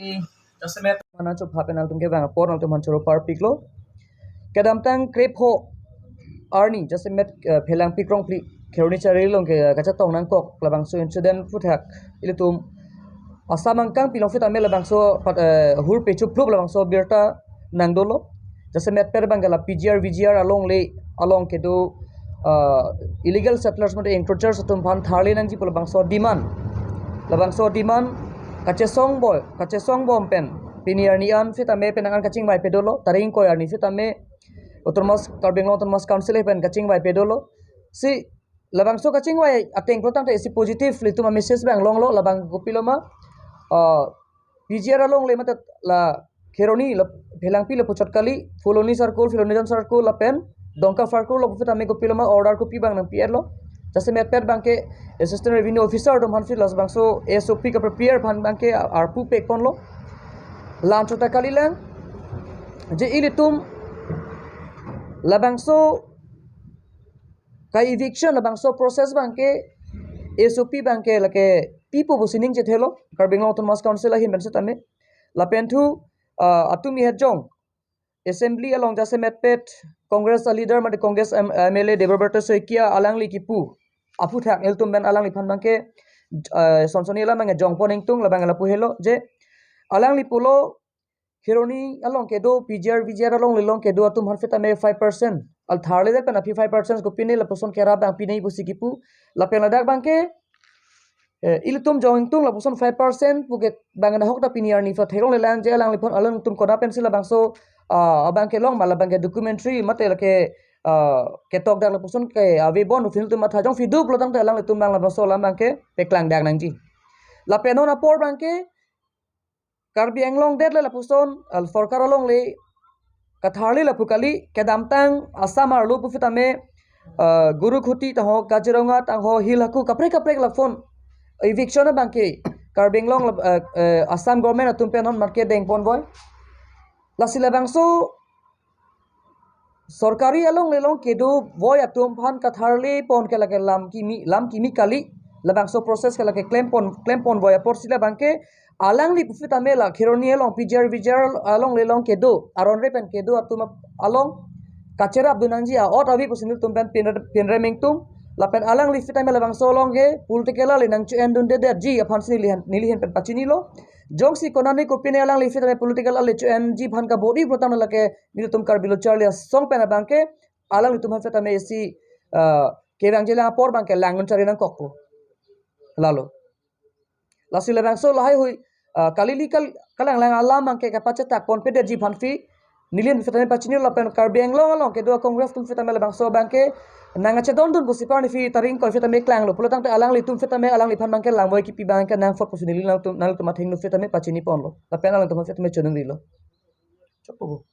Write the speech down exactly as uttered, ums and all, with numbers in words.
Jasemet mana chupha pen nangtum kevang apor nangtum aphan choro parpiklo. Kedamtang krepho arni jasemet, eh, Phelangpi Krongphli Kheroni Charli along ke kachetong nangkok labangso incident aphuthak ilitum Assam angkangpi along aphuthak me labangso pat, eh, hurpe chuplup labangso birta nangdolo. Jasemet pet abang ke la P G R, V G R alongle along kedo, ah, illegal settlers mate encroachers atum aphan tharle nangji pu labangso demand. Labangso demand kachesong bom, kachesong bom pen pini arni an aphuthak me penang an kachingvai pedolo, tarik ingkoi arni aphuthak me Autonomous, Karbi Anglong Autonomous Council pen kachingvai pedolo. Si labangso kachingvai ateng pulo tangte isi positive ilitum a-message abang longlo, labang kopiloma, ah, P G R alongle mate la Kheroni la Phelangpi lapu chot kali, Phuloni Circle, Phuloni Town Circle lapen Dongka Circle along aphuthak me kopiloma order kopi abang nangpi-etlo. Jasemet pet abang ke Assistant Revenue Officer atum aphan aphi labangso S O P kaprepare aphan abang ke arpu pekponlo. La-anchot ta kalilang je ilitum labangso ka-eviction labangso process abang ke S O P abang ke lake pipo pusi ning chethelo Karbi Anglong Autonomous Council ahin pen setame. Lapen thu, ah, atum ihet jong Assembly along jasemet pet Congress a-leader mate Congress M-, M L A Debabrata Saikia alangli kipu aphuthak ilitum pen alangliphan abang ke, ah, sonsoni alam abang ke jongpon ingtung labang lapu helo je alangli pulo Kheroni along kedo P G R, V G R alongle along kedo atum aphan aphuthak me five percent. Al tharledet pen aphi five percent kopine lapuson kerap abang pine pusi kipu. Lapen ladak abang ke, eh, ilitum jong ingtung lapuson five percent pu ke abang nahok ta pini arni aphuthak theklonglelang je alangliphan alangtum kona pensi labangso, ah, abang ke long ma labang ke documentary mate lake, ah, ketok dak lapuson ke ave bon ufin tum matha jongsi do pulo tangte alanglitum abang labangso alam abang ke peklang dak nangji. Lapen non apor abang ke Karbi Anglong det le lapuson, ah, sorkar alongle katharle lapu kali, kedamtang Assam arlo pu aphuthak me, ah, Gurukhuti tangho, Kaziranga tangho, Hilhaku kaprek kaprek lapuson eviction abang ke Karbi Anglong la, ah, eh, Assam government atum pen non market dengponvoi. Lasi labangso sorkari alongle along kedovoi atum aphan katharlepon ke lake lam kimi, lam kimi kali, labangso process ke lake klempon, klemponvoi apotsi labang ke alangli pu aphuthak me la Kheroni along P G R V G R alongle along kedo aron re pen kedo atum ap-, along kacherapdun nangji a-ot ave pusi nelitum pen pinre-, pinrem ingtung. Lapen alangli aphuthak me labangso along ke political ale nangcho-endundedetji aphansi nelihin, nelihin pen pachinilo. Jongsi konane kopine alangli aphuthak me political ale cho-enji aphan kabor-i pulo tangte lake nelitum Karbi Lo Charli Asong pen abang ke alanglitum aphan aphuthak me isi, ah, kevangjilang apor abang ke langdun chari nangkokpo. Lalo. Lasi labangso lahaihui, ah, kali ili kal-, kalanglang alam abang ke kapachetakponpedetji aphansi nelihin aphuthak me pachinilo lapen Karbi Anglong along kedo Congress atum aphuthak me labangso abang ke nangkachedondun pusi parni aphi tarik ingkoi aphuthak me klanglo. Pulo tangte alanglitum aphuthak me alangliphan abang ke langvoi kipi abang ke nangphot pusi neli nangtum, nangtum athengno aphuthak me pachiniponlo. Lapen alangtum aphuthak me chonungrilo. Chokpo.